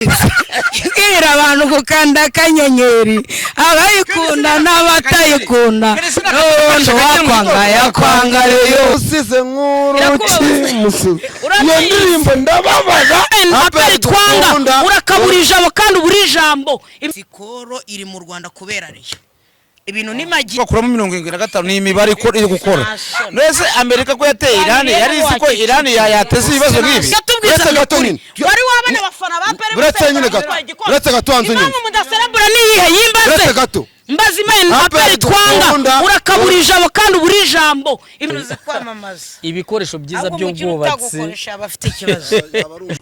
Ibwira abantu gukanda akanyenyeri, abayikunda n'abatayikunda, n'ubundi uwakwanga yakwanga Rayon. Usize nk'uruki musuzi iyo Urabizi. ndirimbo ndababaza. APR twanga. Dukunda. Urakabura ijambo kandi ubura ijambo. Skol iri mu Rwanda kubera Rayon, ibintu ni magi. Bakuramo 75, ni imibare iri gukora. Mbese Amerika ko yateye Irani, yari izi ko Irani yateze ibibazo nk'ibi? Yatubwiza Uretse gato ukuri. nyine. Wari wabona abafana ba APR? Uretse nyine gato. Uretse gato hanze nyine. Impamvu mudaserebura ni iyihe yimbaze? Uretse gato. Mbaze imana. APR APR twanga. dukunda. Urakabura ijambo kandi ubura ijambo, ibintu uzi kwamamaza. Ibikoresho byiza Ahubwo umukino by'ubwubatsi. utagukoresha aba afite ikibazo.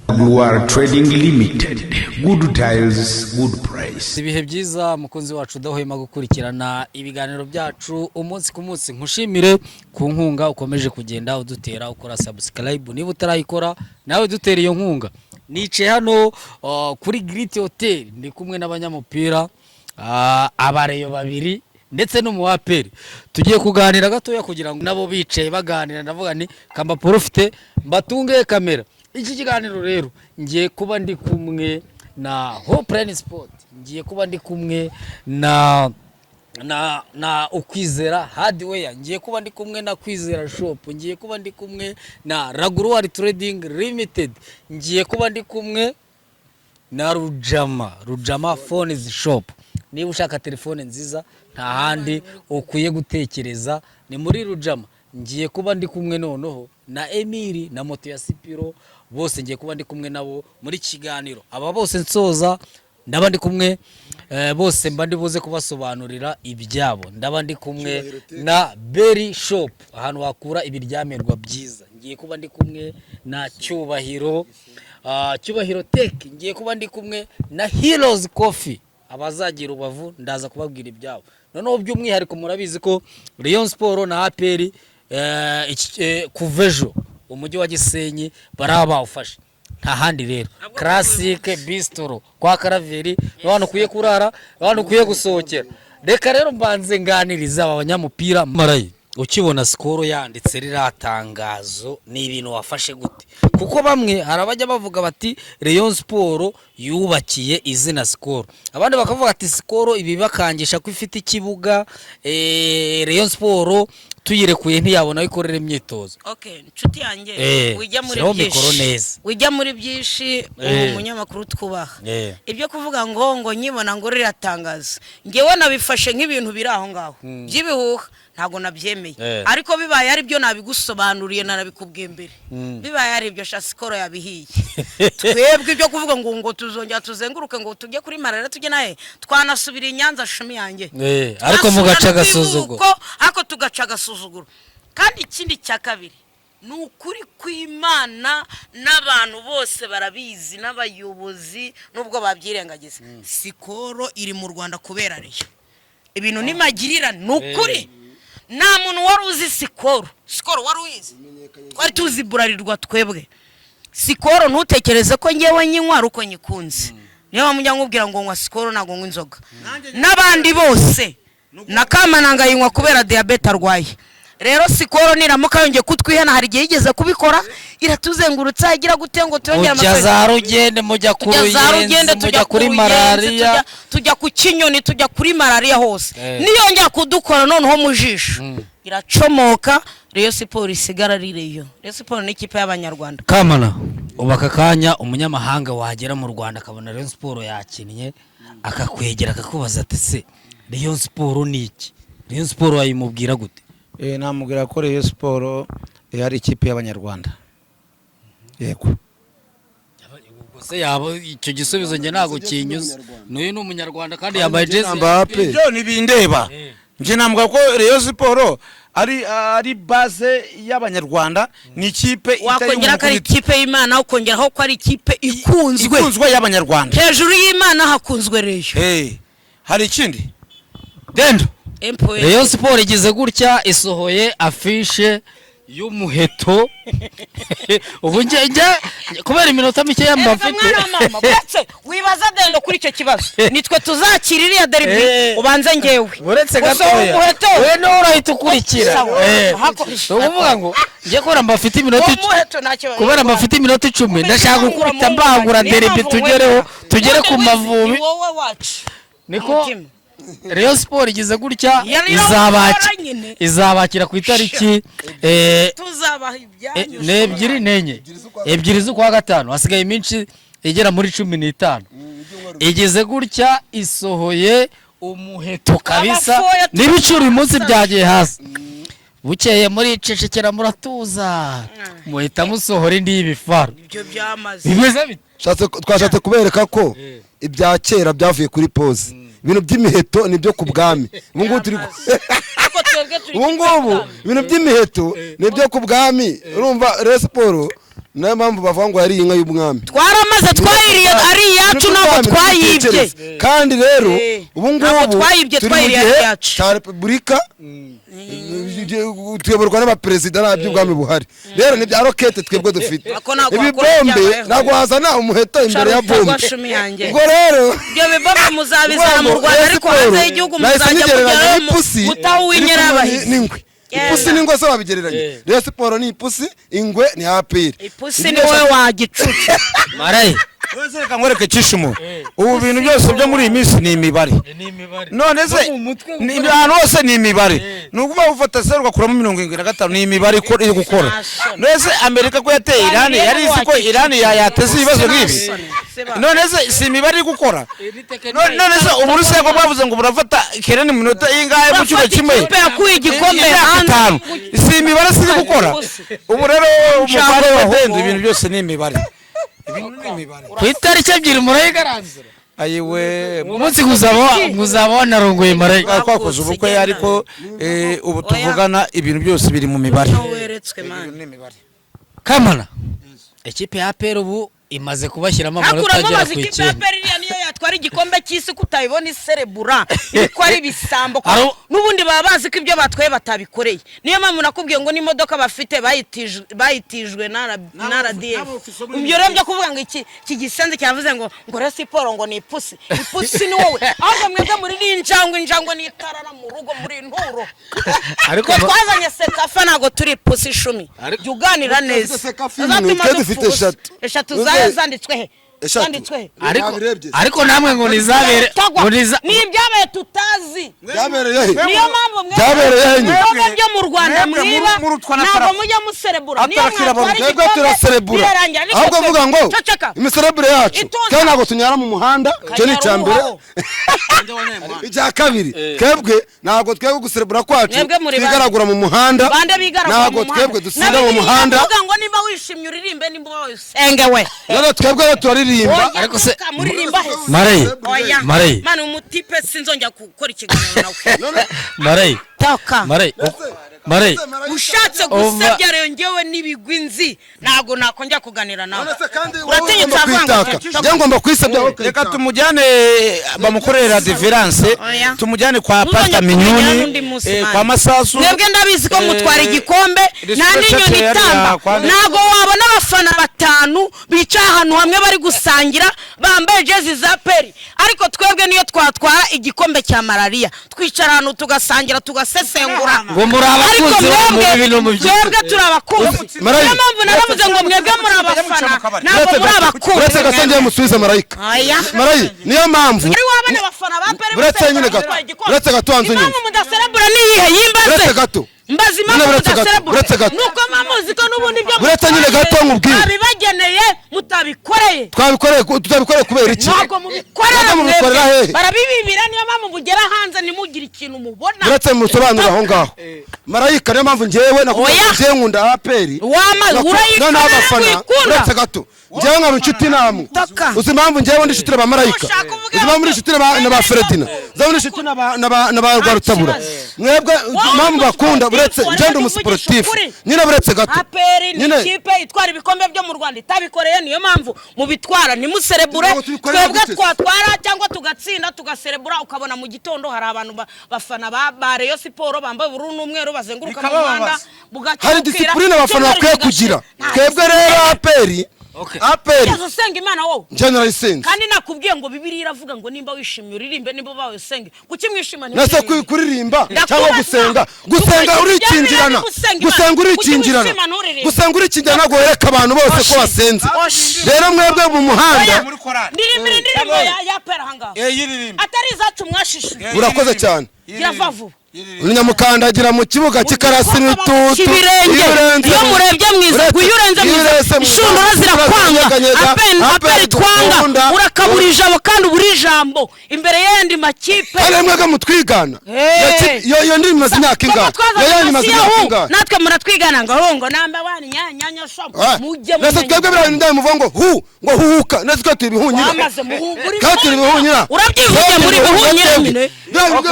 Gloire Trading Limited. Good tiles, good price. Ibihe byiza, mukunzi wacu udahwema gukurikirana ibiganiro byacu umunsi ku munsi. Nkushimire ku nkunga ukomeje kugenda udutera ukora subscribe. Niba utarayikora, nawe dutera iyo nkunga. Nicaye hano kuri Great Hotel, ndi kumwe n'abanyamupira, aba Rayon babiri ndetse n'umu APR. Tugiye kuganira gatoya kugira ngo nabo bicaye baganira. Ndavuga ni kamba ufite mbatunge kamera. Iki kiganiro rero ngiye kuba ndi kumwe na Hope Sport, ngiye kuba ndi kumwe na Ukwizera Hardware, ngiye kuba ndi kumwe na Kwizera Shop, ngiye kuba ndi kumwe na Raguruwari Trading Limited, ngiye kuba ndi kumwe na Rujama Phones Shop. Niba ushaka telefone nziza, nta handi ukwiye gutekereza, ni muri Rujama. Ngiye kuba ndi kumwe noneho na Emiri na moto ya Sipiro. Bose ngiye kuba ndi kumwe nabo muri kiganiro. Aba bose nsoza ndaba ndi kumwe bose, mba ndi buze kubasobanurira ibyabo. Ndaba ndi kumwe na Berry Shop, ahantu wakura ibiryamirwa byiza. Ngiye kuba ndi kumwe na Cyubahiro Tech. Ngiye kuba ndi kumwe na Heroes Coffee. Abazagira Rubavu ndaza kubabwira ibyabo. Noneho by'umwihariko murabizi ko Rayon Sport na APR kuva ejo umujyi wa Gisenyi baraba bawufashe. Nta handi rero, Classic Bistro kwa Karaveri ni ahantu ukwiye kurara, ni ahantu ukwiye gusohokera. Reka rero mbanze nganiriza aba banyamupira. Marayi, ukibona Skol yanditse ririya tangazo, ni ibintu wafashe gute? Kuko bamwe hari abajya bavuga bati Rayon Sport yubakiye izina Skol, abandi bakavuga ati Skol ibi bakangisha ko ifite ikibuga, Rayon Sport tuyirekuye ntiyabona aho ikorera imyitozo. Okay, inshuti yanjye, wijya muri shyiraho mikoro byinshi. Neza. Wijya muri byinshi, uri umunyamakuru twubaha. Ibyo kuvuga ngo nkibona ngo riratangaza, ngewe nabifashe nk'ibintu biri aho ngaho by'ibihuha, ntabwo nabyemeye. Ariko bibaye ari byo nabigusobanuriye, nanabikubwiye mbere. Bibaye ari ibyo sha, Skol yabihiye. Twebwe ibyo kuvuga ngo tuzongera tuzenguruke, ngo tujye kuri marara, tujye nahe, twanasubira i Nyanza shumi yanjye. Ariko mugaca Twasubira no agasuzuguro. kwivuko, ariko tugaca agasuzuguro. Kandi ikindi cya kabiri, ni ukuri kw'Imana, n'abantu bose barabizi, n'abayobozi nubwo babyirengagiza, Skol iri mu Rwanda kubera Rayon. Ibintu ni magirirane, ni ukuri. Nta muntu wari uzi Skol. Skol wari uyizi? Twari tuzi Bralirwa twebwe. Skol, ntutekereze ko ngewe nyinywa ari uko nyikunze. Niyo mpamvu njya nkubwira ngo nywa Skol, ntabwo nywa inzoga. N'abandi bose na Kamananga yinywa kubera diyabete arwaye. Rero Skol niramuka yongeye kutwihana, hari igihe yigeze kubikora, iratuzengurutsa, igira gute ngo tuyongere Mujya amafaranga. za Rugende, mujya ku Tujya za Ruyenzi, Rugende, tujya mujya ku kuri Ruyenzi, malariya. tujya ku Kinyoni, tujya kuri malariya hose. Niyongera kudukora noneho mu jisho, iracomoka, Rayon Sport isigara ari Rayon. Rayon Sport ni ikipe y'Abanyarwanda. Kamana, ubu aka kanya umunyamahanga wagera mu Rwanda akabona Rayon Sport yakinnye, akakwegera akakubaza ati: "Se Rayon Sport ni iki?" Rayon Sport wayimubwira gute? Namubwira ko Rayon Sport ari ikipe y'Abanyarwanda, yego. Ubwo se yaba icyo gisubizo njye ntabwo kinyuze? N'uyu ni Umunyarwanda kandi yambaye jezi. Mbappe. Ibyo ntibindeba. Njye navuga ko Rayon Sport ari base y'Abanyarwanda, ni ikipe itari Wakongera ko ari umuntu ku giti. ikipe y'Imana, ukongeraho ko ari ikipe ikunzwe. Ikunzwe y'Abanyarwanda. Hejuru y'Imana hakunzwe Rayon. Hari ikindi dendo. Empowe. Rayon Sport igize gutya isohoye afishe. Y'umuheto ubu njye kubera iminota mikeya mba Erega mfite. mwana wa mama, uretse wibaza dendo kuri icyo kibazo, nitwe tuzakira iriya derby. Ubanze ngewe Uretse Gusohora gatoya. umuheto. We niwe urahita ukurikira. Sawa. Ni ukuvuga ngo njye kubera mba mfite iminota Umuheto ntacyo. kubera mba mfite iminota 10, ndashaka gukubita mbangura derby, tugereho, tugere ku Mavubi. Ni wowe wacu. Niko. Umutima. Rayon Sport igize gutya Yari izabakira yo nyine. izabakira ku itariki Tuzabaha ibyanyu. ni 2 n'enye, 2 z'ukwa gatanu, hasigaye iminsi igera muri 15. Igeze gutya isohoye umuheto kabisa. Abafoya. N'ibiciro uyu munsi byagiye hasi. Bukeye muricecekera, muratuza, muhita musohora indi y'ibifaru. Ibyo byamaze. Bimeze bite? Twashatse kubereka ko ibya kera byavuye kuri pause. Ibintu by'imiheto ni ibyo ku bwami. Ubu ngubu turi Ariko twebwe turi ubu ngubu ibintu by'imiheto ni ibyo ku bwami. Urumva Rayon Sport, niyo mpamvu bavuga ngo yari inka y'umwami. Twaramaze, twayiriye ari iyacu, ntabwo twayibye. Kandi rero ubu Ntabwo ngubu twayibye, turi mu twayiriye gihe ari iyacu. cya repubulika, tuyoborwa n'abaperezida, nta by'ubwami buhari. Rero ni bya rokete twebwe dufite. Ako ntabwo wakora Ibibombe ibyabayeho. ntabwo wazana umuheto imbere ya Ruta bombe. shumi yanjye. Ubwo rero Ibyo bibombe muzabizana mu Rwanda, ariko hanze y'igihugu nahise muzajya nyigereranya mugerayo n'ipusi mutaho iri kumwe uw'inyirabahizi. n'ingwe. Ipusi n'ingwe se wabigereranya? Rayon Sport ni ipusi, ingwe ni APR. Ipusi ni wowe wagicucu. Marayi. Wese reka nkwereke Kishumo, ubu bintu byose byo muri iyi minsi ni imibare. None se ahantu hose ni imibare? Ni ukuvuga ufata zeru ugakuramo 75, ni imibare iri gukora. None se Amerika ko yateye Irani, yari izi ko Irani yateze ibibazo nk'ibi? None se si imibare iri gukora? None se Uburusiya ko bwavuze ngo burafata Kereni mu minota ingahe mu cyumweru kimwe, Ikipe yakuye igikombe imyaka hanze. 5, si imibare si iri gukora? Ubu rero umubare wadenze, ibintu byose ni imibare, ibintu ni imibare. Ku itariki 2 murayigaranzura. Ayiwe. Uwo munsi nguzaba wanarongoye Marayi. Twakoze ubukwe, ariko ubu tuvugana ibintu byose biri mu mibare. Weretswe mani. Ni imibare. Kamana, ikipe ya APR ubu imaze kubashyiramo amanota Hakuramo agera amazi ku ikipe ya 9. APR iriya niyo yatwara igikombe cy'isi, kutayibona iserebura ko ari ibisambo ko n'ubundi baba bazi ko ibyo batwaye batabikoreye. Niyo mpamvu nakubwiye ngo n'imodoka bafite bayitijwe na RDF. Ibyo rero byo kuvuga ngo iki gisenze cyavuze ngo Rayon Sport ngo ni ipusi, ipusi ni wowe. Ahubwo mwebwe muri n'injangwe, injangwe n'itarara mu rugo muri nturo. Ariko Twe twazanye CECAFA, ntabwo turi ipusi icumi. Jya uganira neza. CECAFA imwe, Uzatuma twe dupfa dufite ubusa. 3. 3 zayo zanditswe he? 3. Zanditswe he? Ariko Nabirebye. ariko namwe ngo nizabere Tagwa. ngo niza Ni ibyabaye tutazi. Byabereye he? Niyo mpamvu mwe Byabereye he nyine? ibikombe byo mu Rwanda Mwebwe mwiba murutwa na ntabwo tarafu. mujya muserebura. Niyo Atarakira mwatwara Twebwe igikombe turaserebura. birarangira, ariko Ahubwo twe- vuga ngo Ceceka. imiserebure yacu, Ituze. kandi ntabwo tunyara mu muhanda, icyo ni icya mbere. Kanyara. Icya kabiri, twebwe ntabwo twebwe guserebura kwacu Mwebwe muri bande? twigaragura mu muhanda. Bande bigaragura Ntabwo mu muhanda? twebwe dusinda Na mu Bibiliya muhanda. iravuga ngo nimba wishimye uririmbe, nimba ubabaye usenge we. Rero twebwe rero turaririmba. Oya, Ariko se- toka, muririmba he? Marayi. Oya. Marayi. Mani umutipe sinzongera gukora ikiganiro nawe. Marayi. Toka. Marayi, Marayi. Ushatse gusebya rero ngewe n'ibigwi nzi, ntabwo nakongera kuganira nawe. None se kandi wowe Uratinyutse ugomba avuga ngo kwitaka, njye ngomba kwisebya wowe Reka ukayitaka. tumujyane bamukorere la diferanse. Oya. Tumujyane kwa Muzongera Pastor kumujyana Minyoni, undi munsi, man. kwa Masasu. Mwebwe ndabizi ko mutwara igikombe nta n'inyoni itamba. Ntabwo wabona abafana batanu bicaye ahantu hamwe bari gusangira bambaye jezi za APR. Ariko twebwe niyo twatwara igikombe cya malariya, twicara ahantu tugasangira, tugasesengura. Ngo muri Ariko abakunzi bo mu mwebwe bibi no mu byiza. twebwe turi abakunzi. Marayi. Niyo mpamvu naravuze ngo mwebwe muri abafana, ntabwo muri abakunzi. Uretse gato ngiye musubize Marayika. Oya. Marayi, niyo mpamvu Ari wabona abafana ba APR Uretse nyine gato. Uretse gato wanze unyumve. Impamvu mudaserebura ni iyihe? Yimbaze. Uretse gato. Mbaza impamvu Nyine uretse gato, mudaserebura. uretse gato. Nuko muzi ko n'ubundi ibyo Uretse nyine gato nkubwire. babibageneye mutabikoreye. Twabikoreye, tutabikoreye kubera iki? Ntabwo mubikorera. Ntabwo mubikorera Mwebwe hehe? barabibibira, niyo mpamvu mugera hanze ntimugire ikintu mubona. Uretse musobanura aho ngaho Marayika, niyo mpamvu njyewe nakubwiye Oya. ngo njyewe nkunda APR. Wama urayikunda, Noneho abafana wikunda. uretse gato, njyewe nkaba inshuti namwe. Taka. Uzi impamvu njyewe ndi inshuti na ba Marayika? Ushaka uvuge Uzi impamvu ndi inshuti na ba Feredina? Uzi impamvu ndi inshuti na ba Rwarutabura? Kibazo. Mwebwe Wowe impamvu bakunda umusiporutifu, uretse warimo njyewe ndi uvugisha umusiporutifu ukuri. nyine, buretse gato APR ni Nyine ikipe itwara ibikombe byo mu Rwanda itabikoreye ni Niyo mpamvu mubitwara ntimuserebure. Ntabwo tubikorera Twebwe gute? twatwara cyangwa tugatsinda tugaserebura, ukabona mu gitondo hari abantu bafana ba Rayon Sport bambaye ubururu n'umweru bazenguruka mu muhanda, bugacya Hari bukira, discipline abafana icyumweru bakwiye kigashira. kugira. Nta Twebwe rero APR, Okay. APR Ugeze usenga Imana wowe? Njye narayisenze. Kandi nakubwiye ngo Bibiliya iravuga ngo nimba wishimye uririmbe, nimba ubaye usenge. Kuki mwishima Nase ntimuririmbe? kuririmba Ndakubaza. cyangwa gusenga, gusenga Dukurikije urikingirana. ibya gusenga Imana. Gusenga urikingirana. Kuki wishima nturirimbe? Gusenga urikingirana, ntabwo wereka abantu bose ko wasenze. Oshi. Rero mwebwe mu muhanda Oya. Muri korali. Ndirimbira indirimbo ya pera ahangaha, Yiririmba. atari izacu mwashishuye. Urakoze cyane. Girava vuba. Urunyamukandagira mu kibuga cy'ikarasi n'itutu. Ibirenge iyo murebye mwiza, iyo urenze mwiza inshundura zirakwanga. Aperi twanga, urakabura ijambo kandi ubura ijambo imbere y'ayandi makipe. Kandi mwebwe mutwigana. Hey. Iyo ndirimbo imaze imyaka ingahe? Iyo yanyu imaze imyaka ingahe? Natwe muratwigana ngo ngo number one nyanya shop. Mujye Nase mumenya. twebwe biriya bintu byanyu muvuga ngo hu, ngo huhuka, nase twe turi ibihunyira. Wamaze muhugura. Kandi turi ibihunyira. Urabyivugiye, muri ibihunyira nyine.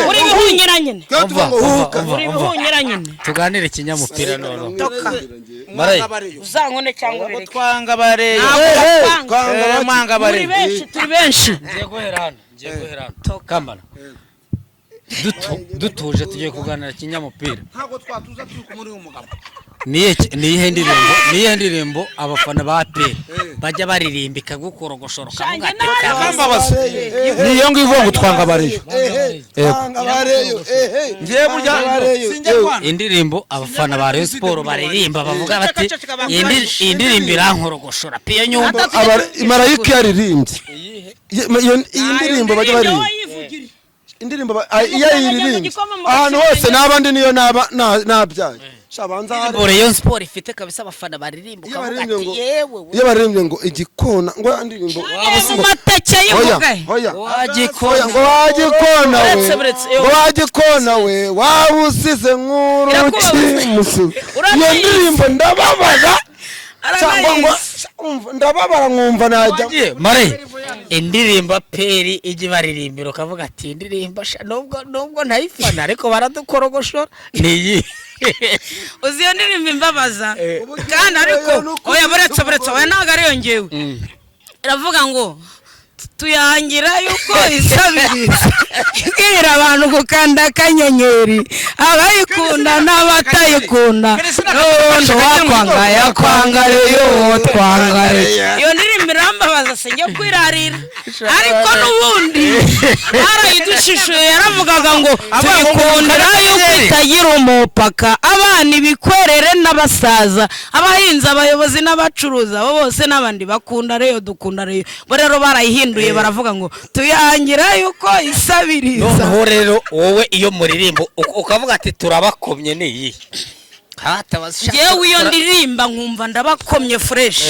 Uri ibihunyira nyine. Twebwe tuvuga ngo huhuka. Umva, Uri umva. ibihunyira nyine. Tuganire kinyamupira noneho. Toka. Marayi. Uzankone cyangwa ubireke. Twanga bareyo. Ntabwo batwanga. Twanga baki. Mwanga Muri bareyo. benshi, turi benshi. Ngiye guhera hano, ngiye guhera hano. Kambana, dutuje, tugiye kuganira kinyamupira. Ntabwo twatuza turi kumwe n'uyu mugabo. Niyihe ndirimbo abafana ba APR bajya baririmba ikagukorogoshora ukavuga ati Shange? Kambabaza. Niyo ngiyo ivuga ngo twanga bareyo. Twanga bareyo, ehe. Ngiye burya Bareyo, sinjya ewe. kwana. Indirimbo abafana ba Rayon Sport baririmba bavuga bati: "Iyi ndirimbo irankorogoshora piyo nyumva." Marayika yaririmbye iyi ndirimbo bajya baririmba, indirimbo iyo ayiririmbye ahantu hose n'abandi niyo naba nabyaye shabanza. Indirimbo Rayon Sport ifite kabisa abafana baririmba Iyo ukavuga baririmbye ati ngo yewe we. Iyo baririmbye ngo igikona, ngo ya ndirimbo Mu mateke Oya. y'imbuga. Oya. Wagikona. Oya, ngo wagikona we. Uretse, uretse, Ngo wagikona we, waba usize nk'uruki Irakubabaza. musu. Iyo Urabizi. ndirimbo ndababara cyangwa ngo Aranayizi. umva, ndababara nkumva najya. Mare, indirimbo APR ijya ibaririmbira ukavuga ati indirimbo sha, nubwo ntayifana ariko baradukorogoshora, ni iyi? Uzi iyo ndirimbo imbabaza kandi, ariko oya, buretse, buretse, oya, ntabwo ariyo. Ngewe iravuga ngo tuyangira yuko isabiriza, ibwira abantu gukanda akanyenyeri, abayikunda n'abatayikunda, n'ubundi uwakwanga yakwanga reyo, twanga reyo. Iyo ndirimbo irambabaza, sinjye kwirarira, ariko n'ubundi barayidushishuye. Yaravugaga ngo tuyikundira yuko itagira umupaka, abana, ibikwerere n'abasaza, abahinzi, abayobozi n'abacuruzi, abo bose n'abandi bakunda reyo, dukunda reyo. Bo rero barayihinduye, baravuga ngo tuyangira yuko isabiriza. Noneho rero wowe iyo muririmbo ukavuga ati turabakomye, ni iyi? Ngewe iyo ndirimba nkumva ndabakomye fresh,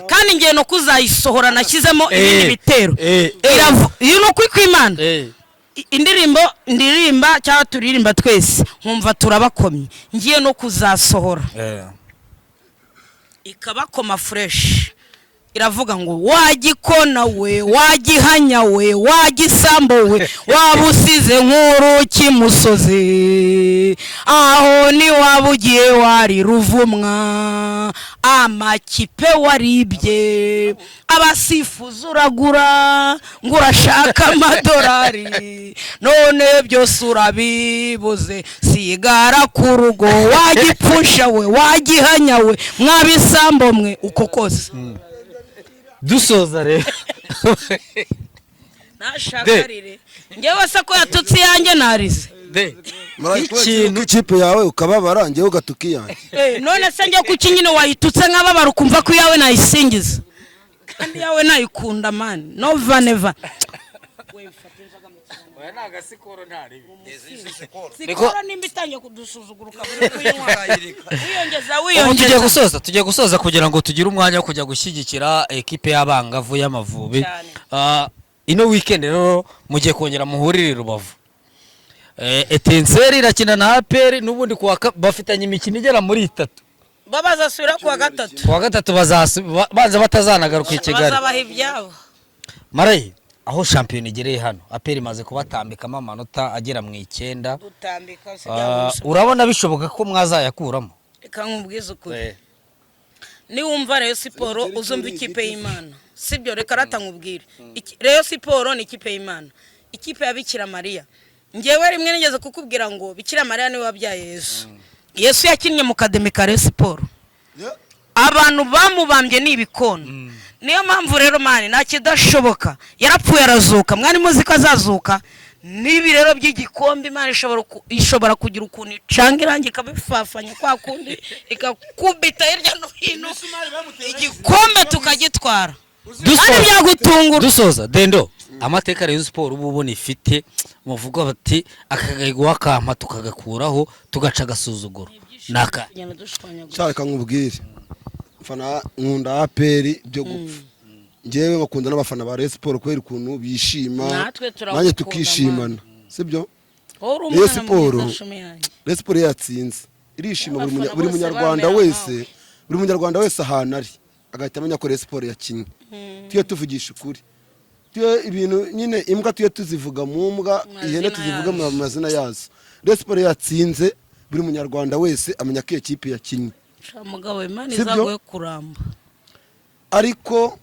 kandi ngiye no kuzayisohora nashyizemo ibindi bitero. Iyo ni ukuri kw'Imana. Indirimbo ndirimba cyangwa turirimba twese nkumva turabakomye, ngiye no kuzasohora ikabakoma fresh. Iravuga ngo wagikona we, wagihanya we, wagisambo we, waba usize nk'uruki musozi, aho ni waba ugiye wari ruvumwa, amakipe waribye, abasifuzi uragura ngo urashaka amadolari, none byose urabibuze, sigara ku rugo, wagipfusha we, wagihanya we, mwabisambo mwe, uko kose. Dusoza rero. Ntashakarire ngewe se ko yatutse iyanjye narize. De. Ikintu ikipe yawe ukababara, njyewe ugatuka iyanjye. None se njye kuki nyine wayitutse nk'ababara, ukumva ko iyawe nayisingiza kandi iyawe nayikunda? Man, nova neva. Oya, ni agasikoro, ntaribi. Sikoro nimba itangiye kudusuzugura ukaba uri kuyinywa wiyongeza. Ubu tugiye Wiyongeza. gusoza, tugiye gusoza kugira ngo tugire umwanya wo kujya gushyigikira ekipe y'abangavu y'Amavubi. Cyane. Ino weekend rero mugiye kongera muhurire i Rubavu. Etincelles irakina na APR n'ubundi kuwa bafitanye imikino igera muri itatu. Bo bazasubira kuwa gatatu. Kuwa gatatu baza batazanagaruka i Kigali. Bazabaha ibyabo. Marayi, aho shampiyona igereye hano, APR imaze kubatambikamo amanota agera mu 9. Dutambika. Urabona bishoboka ko mwazayakuramo? Reka nkubwize ukuri. Niwumva Rayon Sport uzumva ikipe y'Imana, sibyo? Reka rata nkubwire. Rayon Sport ni ikipe y'Imana, ikipe ya Bikira Mariya. Ngewe rimwe nigeze kukubwira ngo Bikira Mariya niwe wabyaye Yesu. Yesu yakinnye mu academy ka Rayon Sport, abantu bamubambye ni ibikona. Niyo mpamvu rero, man, nta kidashoboka. Yarapfuye arazuka, mwari muzi ko azazuka. N'ibi rero by'igikombe, Imana ishobora kugira ukuntu icanga irangi ikabifafanya kwa kundi, ikakubita hirya no hino, igikombe tukagitwara kandi byagutungura. Dusoza, Dendo, amateka Rayon Sport uba ubona ifite, muvuga bati akagahigo wakampa tukagakuraho, tugaca agasuzuguro, naka? Tugenda dushwanyaguza. Nshaka nkubwire, mfana, nkunda APR byo gupfa. Njyewe nkakunda n'abafana ba Rayon Sport kubera ukuntu bishima. Natwe turagukunda, nanjye tukishimana, sibyo? Wowe uri Rayon umwana Sport, mwiza, shumi yanjye. Rayon Sport yatsinze irishima, buri Abafana buri bose munyarwanda bamera wese, nkawe. buri munyarwanda wese ahantu ari agahita amenya ko Rayon Sport yakinnye. Tujye tuvugisha ukuri, tuye ibintu nyine, imbwa tujye tuzivuga mu mbwa, Mazina ihene tuzivuge mu yazo. mazina yazo. Rayon Sport yatsinze, buri munyarwanda wese amenya ko iyo kipe yakinnye. Sha mugabo, Imana Sibyo? izaguhe kuramba. Ariko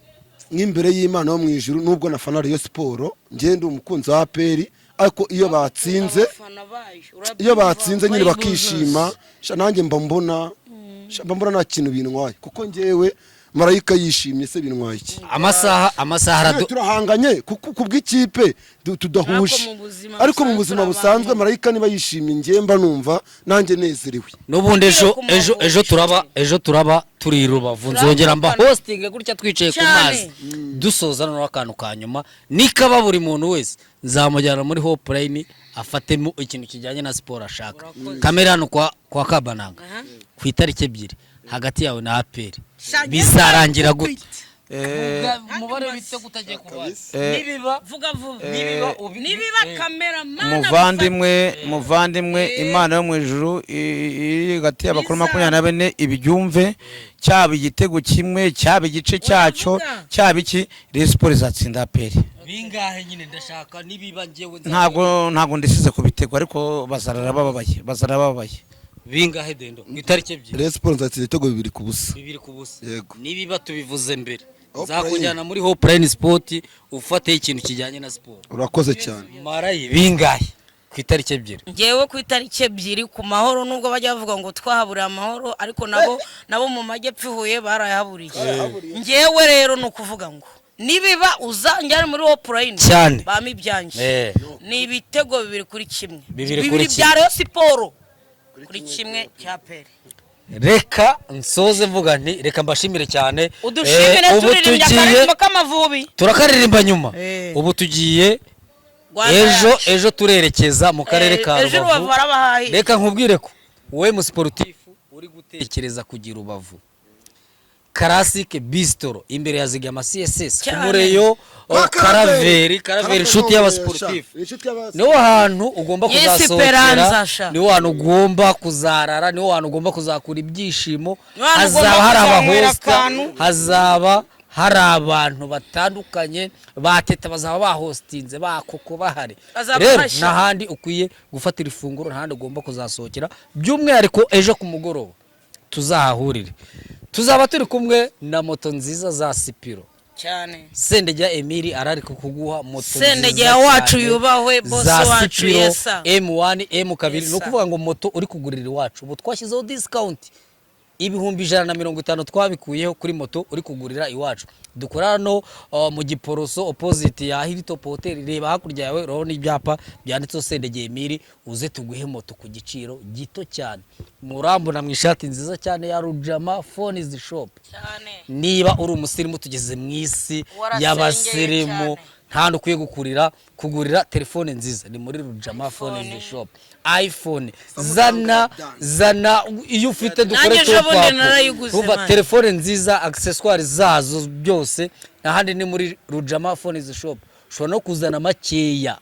nk'imbere y'Imana yo mu ijuru, nubwo nafana Rayon Sport, njye ndi umukunzi wa APR, ariko iyo batsinze, Abafana bayo, urabyumva, iyo batsinze nyine bayibuza. bakishima, sha nanjye mba mbona, sha mba mbona nta kintu bintwaye, kuko njyewe marayika yishimye se bintwaye iki? Amasaha Nyine aradu turahanganye kuko kubw'ikipe tudahuje, Ariko mu buzima ariko mu busanzwe buzima turi busanzwe, abantu. marayika niba yishimye, njye mba numva nanjye nezerewe. N'ubundi ejo Ku ejo Mavubi. ejo turaba turi i Rubavu, nzongera mba Turavugana. hosting gutya twicaye ku Cyane. mazi. Dusoza noneho, akantu ka nyuma nikaba buri muntu wese nzamujyana muri Hope Line afatemo ikintu kijyanye na siporo ashaka. Kamera hano kwa Kabananga, ku itariki 2, hagati yawe na APR bizarangira gute? Umubare w'ibitego utagiye kubara, nibiba Vuga vuba. Nibiba Nibiba, kameramani. Muvandimwe, muvandimwe, Imana yo mu ijuru iri hagati y'abakuru 24 ibibyumve. Cyaba igitego kimwe, cyaba igice cyacyo, Uravuga. cyaba iki, Rayon Sport izatsinda APR. Bingahe nyine? Ndashaka nibiba njyewe Ntabwo ndisize ku bitego, ariko bazarara bababaye, bazarara bababaye. Bingahe, Dendo, ku itariki 2? Rayon Sport nzatsinda ibitego 2-0. 2-0? Yego. Nibiba tubivuze mbere, Hope nzakujyana muri Hope Line Sport ufate ikintu kijyanye na siporo. Urakoze cyane. Marayi, bingahe ku itariki 2? Ngewe ku itariki 2 ku mahoro, nubwo bajya bavuga ngo twahaburiye amahoro, ariko nabo mu majyepfo i Huye barayahaburiye. Ngewe rero ni ukuvuga ngo nibiba uzanjyane muri Hope Line. Cyane. Bama ibyanjye. Ni ibitego 2-1. Bibiri kuri Bibiri bya Rayon Sport kuri kimwe cya APR. Reka nsoze mvuga nti reka mbashimire cyane. Udushimire. Ubu Turirimbye tugiye akaririmbo k'Amavubi. Turakaririmba nyuma. Ubu tugiye Rwanda ejo yacu. Ejo turerekeza mu karere ka Ejo Rubavu Rubavu. barabahaye. Reka nkubwire ko wowe musiporutifu uri gutekereza kugira Rubavu, Classic Bistro imbere ya Zigama CSS ku Cyane. Mureyo. Kwa Karaveri, Karaveri, inshuti y'abasiporutifu, Inshuti y'abasiporutifu. niho hantu ugomba Yes, kuzasohokera, Esperanza, sha. niho hantu ugomba kuzarara, niho hantu ugomba kuzakura ibyishimo. Niho hantu Hazaba ugomba hari kuzanywera abahosta, akantu. hazaba hari abantu batandukanye, bateta bazaba bahostinze, bakoko bahari. Bazaba Rero bashya. n'ahandi ukwiye gufatira ifunguro, n'ahandi ugomba kuzasohokera, by'umwihariko ejo ku mugoroba tuzahahurire, tuzaba turi kumwe na moto nziza za Sipiro. Cyane. Sendegea Emili arari kukuguha moto Sendegea nziza wacu cyane yubahwe, boss za wacu, Sipiro. yesa. M1, M2, ni Yesa. ukuvuga ngo moto uri kugurira iwacu, ubu twashyizeho discount, 150,000 twabikuyeho kuri moto uri kugurira iwacu. Dukora hano mu Giporoso, opposite ya Hilltop Hotel. Reba hakurya yawe, urabona ibyapa byanditseho Sendegea Emili. Uze tuguhe moto ku giciro gito cyane. Murambona mu ishati nziza cyane ya Rujama Phones Shop. Cyane. Niba uri umusirimu, tugeze mu isi Warasengeye y'abasirimu, cyane. nta ukwiye gukurira kugurira telefone nziza ni muri Rujama Phone Shop. iPhone, zana, zana iyo ufite dukore Nanjye ejo top bundi up. narayiguze, Urumva, man. telefone nziza, accessoires zazo byose, n'ahandi ni muri Rujama Phone Shop. Ushobora no kuzana makeya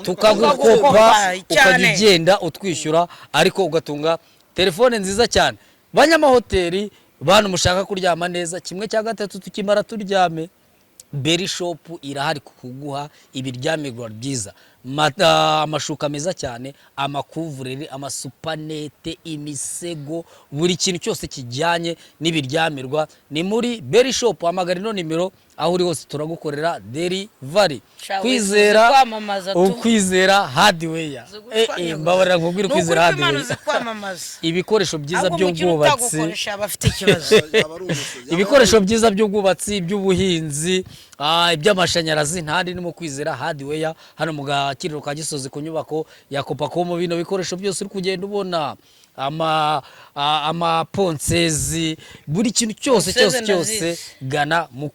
tukagukopa, Tukagukopa, ukajya cyane. ugenda utwishyura, ariko ugatunga telefone nziza cyane. Banyamahoteli, bantu mushaka kuryama neza, kimwe cya gatatu tukimara turyame. Beri Shop irahari kuguha ibiryamirwa byiza, amashuka meza cyane, amakuvureri, amasupanete, imisego, buri kintu cyose kijyanye n'ibiryamirwa ni muri Beri Shop. Hamagara ino nimero, aho uri hose turagukorera delivery. Sha, Kwizera uzi kwamamaza tu. Ukwizera Hardware. Mbabarira nkubwire, Ni ukuri Ukwizera kw'Imana Hardware uzi kwamamaza. Ibikoresho byiza Ahubwo umukire by'ubwubatsi. utagukoresha aba afite ikibazo. Ibikoresho byiza by'ubwubatsi, iby'ubuhinzi, iby'amashanyarazi, ntandi ni mu Kwizera Hardware, hano mu Gakiriro ka Gisozi, ku nyubako ya Kopacom. Bino bikoresho byose uri kugenda ubona, amaponsezi, buri kintu cyose Ponseze cyose cyose, ndazizi. gana mu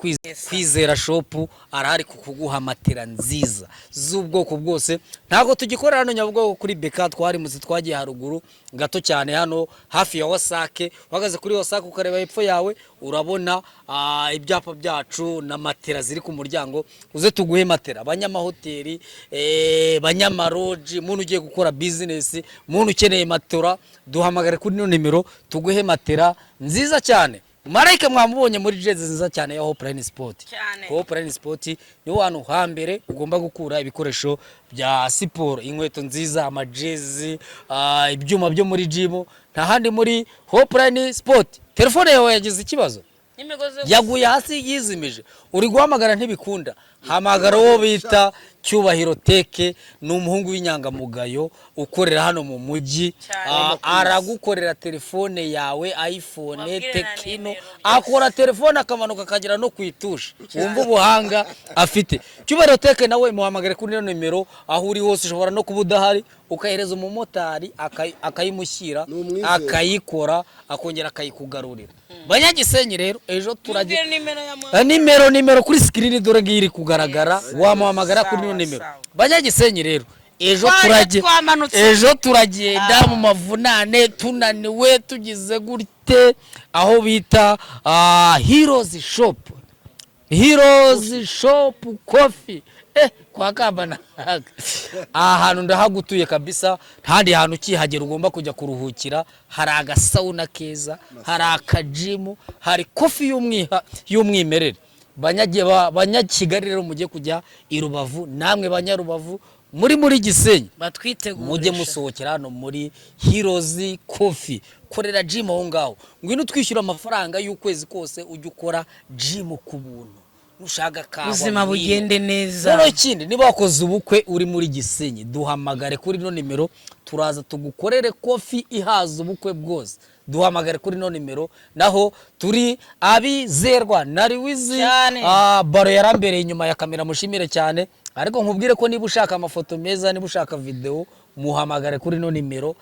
Kwizera Shop, arahari kukuguha matera nziza z'ubwoko bwose. Ntabwo tugikorera hano Nyabugogo kuri Beka, twarimutse, twagiye haruguru gato cyane, hano hafi ya WASAC. Uhagaze kuri WASAC ukareba hepfo yawe, urabona ibyapa byacu na matera ziri ku muryango. Uze tuguhe matera, abanyamahoteli, banyamaroji, muntu ugiye gukora bizinesi, muntu ukeneye matora, duhamagare kuri ino nimero tuguhe matera nziza cyane. Marayika mwamubonye muri jezi nziza cyane ya Hope Line Sport. Cyane. Hope Line Sport niho hantu hambere ugomba gukura ibikoresho bya siporo, inkweto nziza, amajezi, ibyuma byo muri gym, nta handi muri Hope Line Sport. Telefone yawe yagize ikibazo, n'imigozi yo yaguye hasi, yizimije, uri guhamagara ntibikunda, hamagara uwo bita Cyubahiro Teke. Ni umuhungu w'inyangamugayo ukorera hano mu mujyi. Cyane. Aragukorera telefone yawe, iPhone, Wabwire na Tecno, nimero. akora telefone akamanuka akagera no ku itushe, wumva ubuhanga afite. Cyubahiro Teke nawe muhamagare kuri ino nimero aho uri hose. Ushobora no kuba udahari, ukahereza umumotari akayimushyira, Ni umwizerwa. akayikora, akongera akayikugarurira. Banyagisenyi rero, ejo turagiye. Mubwire nimero ya Nimero kuri screen, dore ngiyi iri kugaragara, wamuhamagara kuri ino Sawa, nimero. sawa. Banyagisenyi rero, ejo Twaje twamanutse. Ejo turagenda mu mavunane, tunaniwe, tugize gute, aho bita Heroes Shop, Heroes Shop Coffee, kwa Kambana. Aha hantu ndahagutuye kabisa. Ntahandi hantu ukihagera ugomba kujya kuruhukira. Hari agasauna keza, hari akajimu, hari coffee y'umwimerere. Banyakigali rero, mujye kujya i Rubavu, namwe Banyarubavu muri Gisenyi, Batwitegure. mujye musohokera hano muri Heroes Coffee. Korera gym aho ngaho, ngwino twishyura amafaranga y'ukwezi kose, ujye ukora gym ku buntu, nushaka kawa, Ubuzima ngwino. bugende neza. Noneho ikindi, niba wakoze ubukwe uri muri Gisenyi, duhamagare kuri ino nimero, turaza tugukorere coffee ihaza ubukwe bwose. Duhamagare kuri ino nimero. Naho turi abizerwa na Riwizi. Cyane. Baro yarambereye inyuma ya kamera, mushimire cyane. Ariko nkubwire ko niba ushaka amafoto meza, niba ushaka videwo, muhamagare kuri ino nimero.